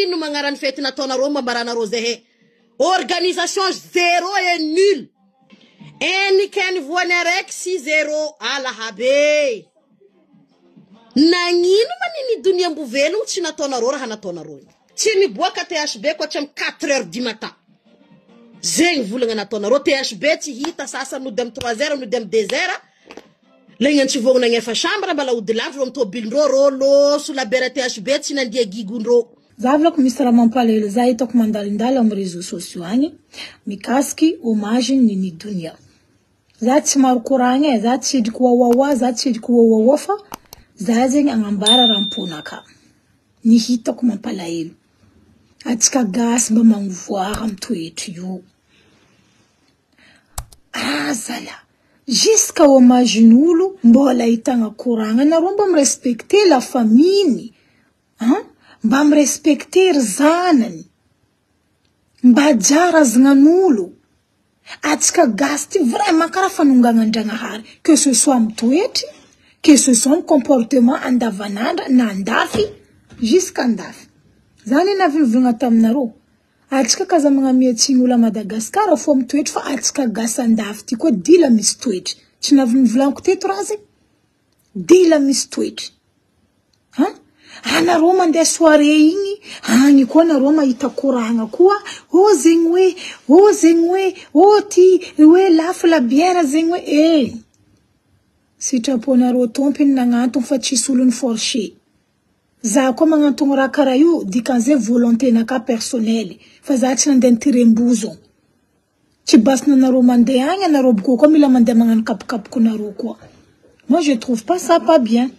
Ino magnarany fety nataonareo mambaranareo zehe. Organisation zero et nul. Enikeny voany araiky sy zero alahabe. Nagnino ma nini donia mbo velogno tsy nataonareo raha nataonareo io. Tsy niboaka THB ko hatramin'ny 4 heures du matin. Zegny volagna nataonareo THB tsy hita sasany nody amin'ny 3 heures nody amin'ny 2 heures. Laigna tsy vogno nagnefa chambre mbala hody lavitra amy tôbilindreo rô lôso labiera THB tsy nandia gigondreo. Za volako misy raha mampalahelo za hitako mandalondalo am réseaux sociaux agny mikasiky hommage Nini Donia. Za tsy maro koragna e, za tsy endriky wawawa, za tsy endriky wawawa fa za zegny agnambara raha amponaka. Ny hitako mampalahelo. Atsika gasy mba magnovoara am toetry io. Ah zala, jusqu'à hommage-n'olo mbola ahitagna koragna, anareo mba mi-respecter la famille-ny, an, mba mi-respecter ry zanany, mba haja razagnan'olo, atsika gasy ty vraiment karaha fanonganan-dragnahary, que ce soit amy toetry, que ce soit amy comportement andavanandra na andafy jusqu'andafy, za anie navy nivolagna taminareo. Atsika kaza magnamia tsigny olo a Madagascar fô mitoetry fa atsika gasy andafy ty koa dila misy toetry tsy navy nivolaniko teto raha zay dila misy toetry ha anareo mandeha soirée igny agny koa anareo mahita koragna koa ô zegny hoe ô zegny hoe ô ty hoe lafo la bière zegny hoe eh sitraponareo tompony nagnantogno fa tsisy olo ni-forcer. Za koa magnantogno raha karaha io dikan'izay volonté naka personnel fa za tsy nandeha nitirem-bozogno. Tsy basinanareo mandeha agny anareo boko koa mila mandeha magnano kapokapokonareo koa. Moi je trouve pas ça pas bien.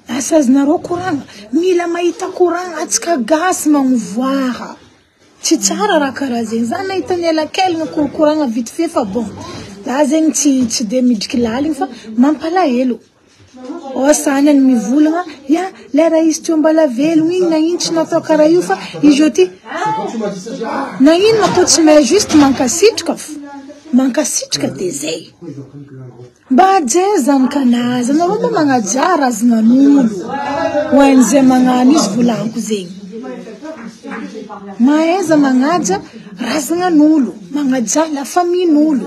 Asa azonareo koragna, mila mahita koragna atsika gasy magnovoara. Tsy tsara raha karaha zegny, za nahita ny elakelagna korokoragna vite fait fa bon, za zegny tsy tsy de midriky laligny fa mampalahelo. Ao sanany mivolagna, ya lera izy teo mbala velogno igny nagnino tsy natao karaha io fa izy eo ty nagnino ma tô tsy mahay juste mankasitraka fo, mankasitraka de zay. Mba hajaia zanakanazy, anareo mba magnajà razanan'olo, ho an'izay magnano izy volaniko zegny. Mahaiza magnaja razanan'olo, magnajà la famille-n'olo.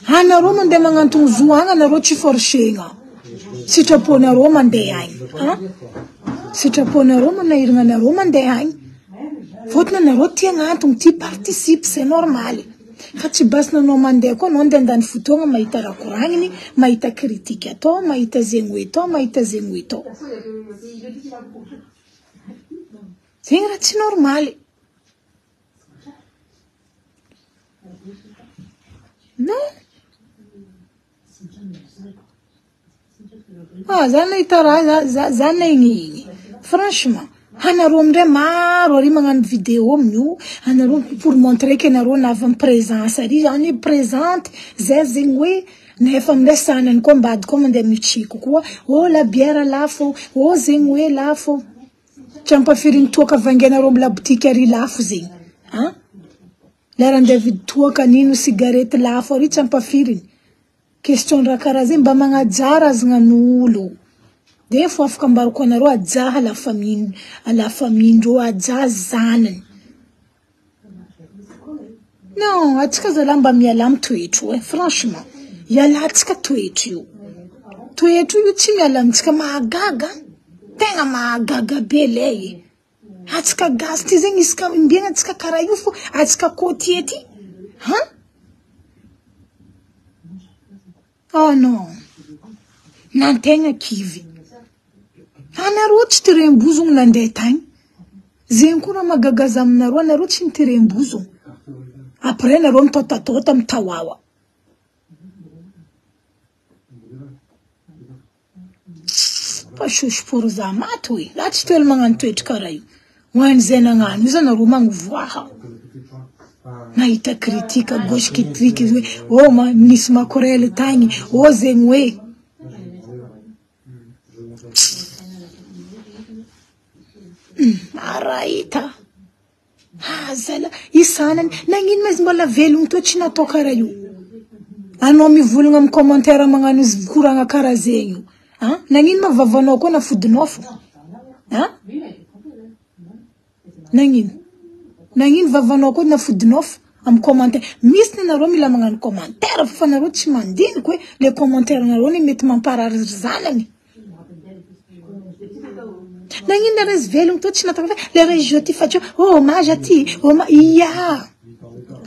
Anareo mandeha magnantogno zo agny, anareo tsy forcegna. Sitraponareo mandeha agny, ha? Sitraponareo manahiragna anareo mandeha agny. Fôtony anareo tia agnantogno, tia participe, c'est normal. Fa tsy basina anao mandeha koa anao andeha handany fotoagna mahita raha koragniny, mahita critique atao, mahita zegny hoe tao, mahita zegny hoe tao. Zegny raha tsy normaly. Non. Ah, za nahita raha, za, za, za nahigny. Franchement, anareo amindray maro ary magnano vidéo amin'io, anareo pour montrer que anareo navy en présence ary, zany hoe présente, zay zegny hoe nefa amindray sanany koa ambady koa mandeha mitsiky koa, oh la bière lafo, oh zegny hoe lafo. Tsy ampafirin'ny toaka vangainareo amy labotiky ary lafo zegny. Hein? Lera andeha vidy toaka nino cigarette lafo ary tsy ampafiriny. Question raha karaha zegny mba magnajà razanan'olo. De fo afaka ambarako anareo hajà la famille la famille-ndreo hajà zanany. Non, atsika zalahy mba mialà amy toetro e, franchement. Ialantsika toetro io. Toetro io tsy miala amintsika mahagaga. Tegna mahagaga be lay e. Atsika gasy ty zegny isaka imbiagna atsika karaha io fo atsika côtier ty. Han? Oh non. Nantegna kivy. Anareo tsy tirem-bozogno nandeha tagny. Zegny koa raha mahagaga za aminareo, anareo tsy nitirem-bozogno. Après anareo mitôtatôta mitawawa. Fa sosopory za maty oe. Za tsy toelo magnano toetry karaha io. Ho an'izay nagnano io zany nareo magnovoaha. Nahita critique à gauche critique hoe oh ma nisy makorel tagny, oh zegny hoe. Arahita. Ah zala, isanany, nagnino ma izy mbola velogno tô tsy natao karaha io? Anao mivolagna amy commentaire magnano izy koragna karaha zegny io. Ah, nagnino ma vavanao koa nafodinao fo? A? Nagnino? Nagnino vavanao koa nafodinao fa amin'ny commentaire. Misy ny anareo mila magnano commentaire fa nareo tsy mandiniky hoe le commentaire nareo ne mety mamparary ry zanany. Nagnino nareo izy velogno tô tsy natao fa le région ty fa tsy oh hommage aty hommage ia.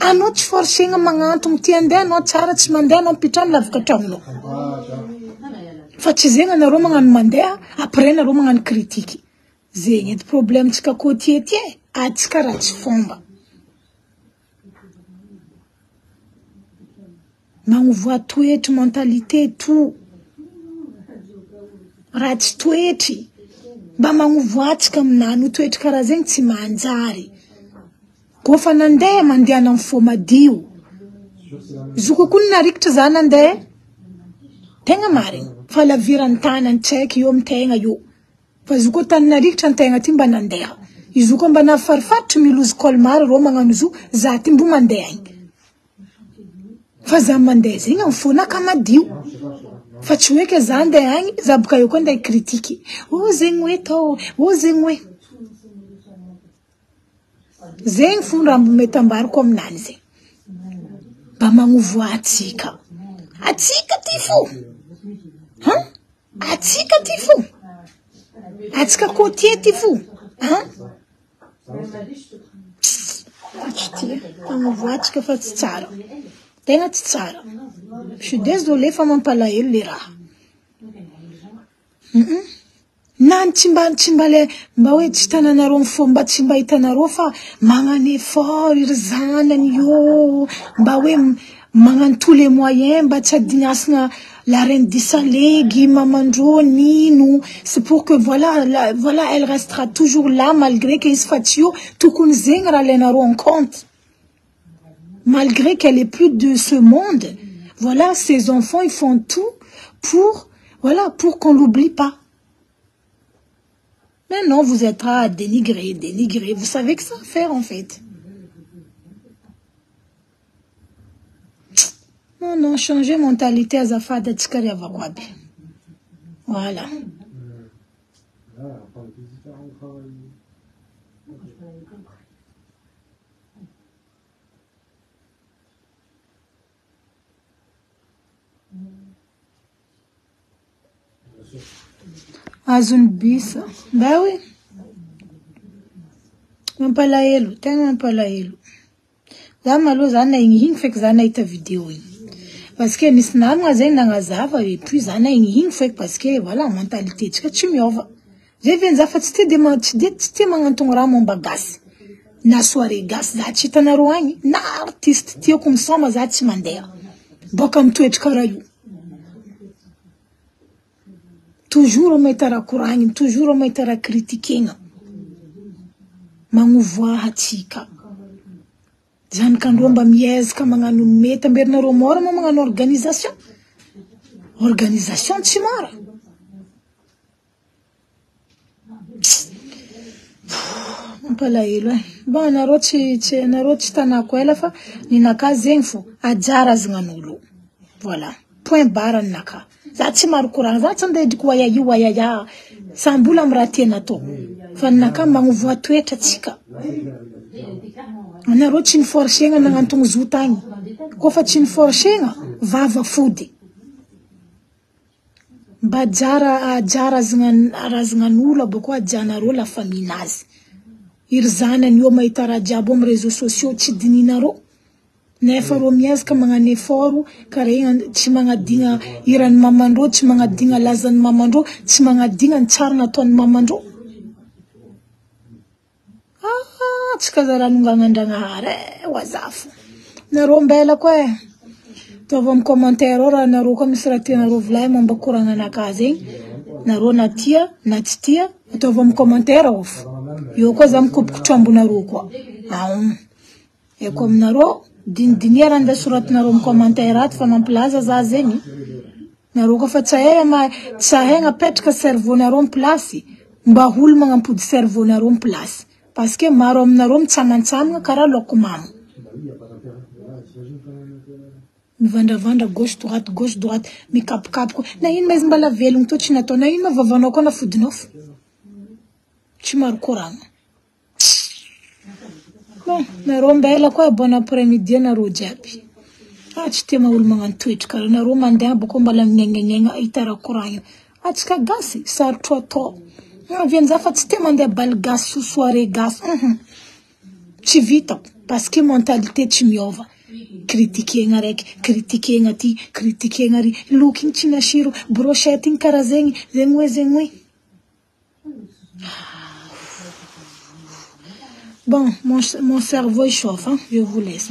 Anao tsy forcegna magnantogno ty andeha anao tsara tsy mandeha anao mipitrano lavaka tragnonao. Fa tsy zegny anareo magnano mandeha après nareo magnano critique. Zegny edy problème tsika côtier ty e, atsika ratsy fomba. Magnovoa toetry mentalité tout. Ratsy toetry. Mba magnovoa atsika aminany io toetry karaha zegny tsy manjary. Koa fa nandeha mandehana amin'ny fo madio. Zoko koa narikitra za nandeha. Tegna marigny. Fa laviran'ny tanany tsy haiko io amin'ny tegna io. Fa izy koa tany narikitra antegna ty mba nandeha. Izy koa mba nafarifaritry Mulhouse Colmar reo magnano zo, za ty mbo mandeha agny. Fa za mandeha zegny amy fonaka madio. Fa tsy hoe ke za andeha agny, za boka eo koa andeha hi-critiquer. Oh zegny hoe tao, oh zegny hoe. Zegny fo raha mbo mety ambarako aminany zegny. Mba magnovoa atsika. Atsika ty fo. Han? Atsika ty fo. Atsika côtier ty fo. Han? Tsy tia. Magnovoa atsika fa tsy tsara. Tegna tsy tsara. Je suis désolée fa mampalahelo le raha. Na ny tsy mba tsy mba le mba hoe tsy hitananareo ny fomba tsy mba hitanareo fa magnano effort ry zanany io mba hoe magnano tous les moyens mba tsy adignasina la reine du salegy mamandreo nino c'est pour que voilà la, voilà elle restera toujours là malgré que izy fa tsy io tokony zegny raha alainareo en compte malgré qu'elle est plus de ce monde voilà ses enfants ils font tout pour voilà pour qu'on l'oublie pas. Maintenant, vous êtes à dénigrer, dénigrer. Vous savez que ça à faire, en fait. Non, non, changer mentalité azafady atsika ry havako aby. Voilà. Azon'ny bus. Mba hoe mampalahelo, tegna mampalahelo. Za maloha za nahignihigny feky za nahita vidéo igny. Parce que nisy namagna zegny nagnazava et puis za nahignihigny feky parce que voilà mentalité tsika tsy miova. Zay ve za fa tsy tia de tsy de tsy tia magnantogno raha momba gasy. Na soirée gasy za tsy hitanareo agny, na artiste tiako misôma za tsy mandeha. Boka mitoetry karaha io. Toujours mahita raha koragniny, toujours mahita raha critiquena. Magnovoaha atsika. Zanakandreo mba miezaka magnano ny mety amberinareo mora moa magnano organisation. Organisation tsy mora. Mampalahelo e. Bon anareo tsy tsy anareo tsy tanako ela fa ninaka zegny fo ajara azagnan'olo. Voilà. Point barre ninaka. Za tsy maro koragna, za tsy andeha hidriky waya io waya ya. Samby olo amy raha tiany atao. Fa ninaka magnovoa toetra atsika. Anareo tsy niforcegna nagnantogno zo tagny. Koa fa tsy niforcegna, vava fody. Mba jara ajara razagnan'olo abako ajanareo la famille nazy. Iry zanany io mahita raha jiaby amy réseaux sociaux tsy dininareo. Nefa reo miezaka magnano effort karaha igny tsy magnadigna hiran'ny mamandreo, tsy magnadigna lazan'ny mamandreo, tsy magnadigna ny tsara nataon'ny mamandreo. Ah, tsy kazaranonganan-dragnahary e, ho azafo. Nareo mbela koa e. Ataovy amy commentaire ao raha nareo koa misy raha tianareo volay momba koragnanakahy zegny. Nareo na tia na tsy tia, ataovy amy commentaire ao fo. Eo koa za mikopoko trambonareo koa. Aon. Eko aminareo, dinidinia raha ndeha soratinareo amy commentaire ato fa mampilaza za zegny. Nareo koa fa tsy ahay ma tsy ahay apetraka cerveau nareo amy place, mba olo magnampody cerveau nareo amy place. Parce que maro aminareo mitsamantsamagna karaha laoko mamo. Mivandravandra gauche droite gauche droite mikapokapoko. Na ino ma izy mbala velogno tô tsy natao, na ino ma vavanao koa nafodinao fo. Tsy maro koragna. Bon, nareo mbela koa bon après midi anareo jiaby. Ah, tsy tia maha olo magnano toetry karaha nareo mandeha bôka mbala miaignaigna ahita raha koragna. Atsika gasy sarotro atao. Avian'izaho fa tsy tia mandeha bal gasy ou soirée gasy. Tsy vitako parce que mentalité tsy miova. Critiquena raiky, critiquena ty, critiquena ary, loky igny tsy nasiro, brochette igny karaha zegny, zegny hoe zegny hoe. Bon, mon cerveau il chauffe, hein? Je vous laisse.